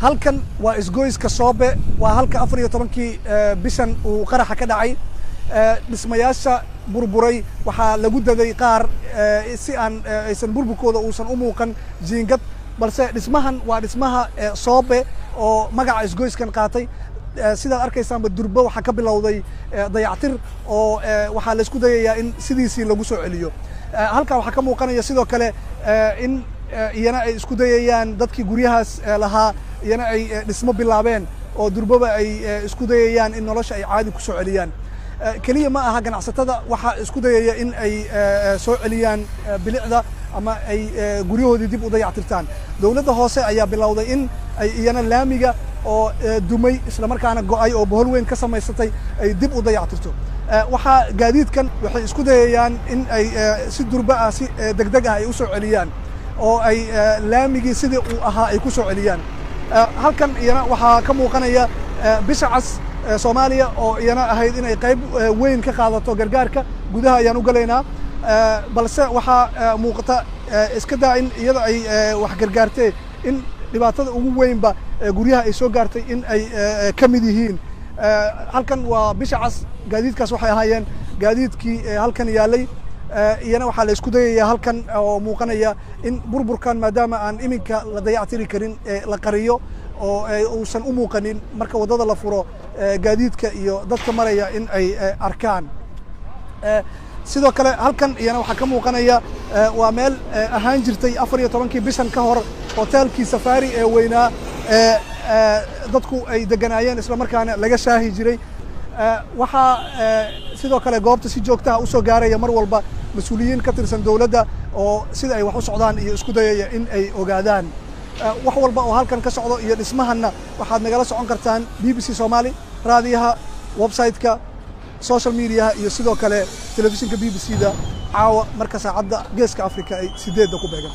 Halkan waa isgoyska Soobe, waa halka 14-kii bishan uu qaraxa ka dhacay. Dhismayaasha burburay waxaa lagu daday qaar si aan aysan burburkooda uusan u muuqan jiingad, balse dhismahan waa dhismaha Soobe oo magaca isgoyskan qaatay. Sidaad arkaysaanba, durbo waxaa ka bilowday dayactir oo waxaa la isku dayayaa in sidiisii lagu soo celiyo. Halkaa waxaa ka muuqanaya sidoo kale in iyana ay isku dayayaan dadkii guryahaas lahaa, iyana ay dhismo bilaabeen oo durbaba ay isku dayayaan in nolosha ay caadi ku soo celiyaan. Keliya ma aha ganacsatada waxaa isku dayaya in ay soo celiyaan bilicda ama ay guryahoodii dib u dayactirtaan. Dowladda hoose ayaa bilowday in ay iyana laamiga oo dumay islamarkaana go'ay oo bohol weyn ka samaysatay ay dib u dayactirto. Waxaa gaadiidkan waxay isku dayayaan in ay si durba ah, si degdeg ah ay u soo celiyaan oo ay laamigii sidii uu ahaa ay ku soo celiyaan. Halkan iyana waxaa ka muuqanaya Bisha Cas Soomaaliya oo iyana ahayd in ay qayb weyn ka qaadato gargaarka. Gudaha ayaan u galaynaa, balse waxaa muuqata, iska daa in iyada ay wax gargaartee, in dhibaatada ugu weynba guryaha ay soo gaartay in ay ka mid yihiin. Halkan waa Bisha Cas. Gaadiidkaas waxay ahaayeen gaadiidkii halkan yaalay. Iyana waxaa la isku dayaya halkan oo muuqanaya in burburkan, maadaama aan iminka la dayactiri karin, la qariyo oo uusan u muuqanin marka waddada la furo gaadiidka iyo dadka maraya in ay arkaan. Sidoo kale halkan iyana waxaa ka muuqanaya waa meel ahaan jirtay 14-kii bishan ka hor hoteelkii Safaari ee weynaa ee dadku ay deganaayeen, islamarkaana laga shaahi jiray. Waxaa sidoo kale goobta si joogtaha usoo gaaraya mar walba mas-uuliyiin ka tirsan dowladda oo sida ay wax u socdaan iyo isku dayaya in ay ogaadaan wax walba oo halkan ka socdo. Iyo dhismahanna waxaad nagala socon kartaan BBC Soomaali, raadiyaha, website-ka, social mediaha iyo sidoo kale telefishinka BBC da caawa marka saacadda Geeska Africa ay 8-da ku beegan.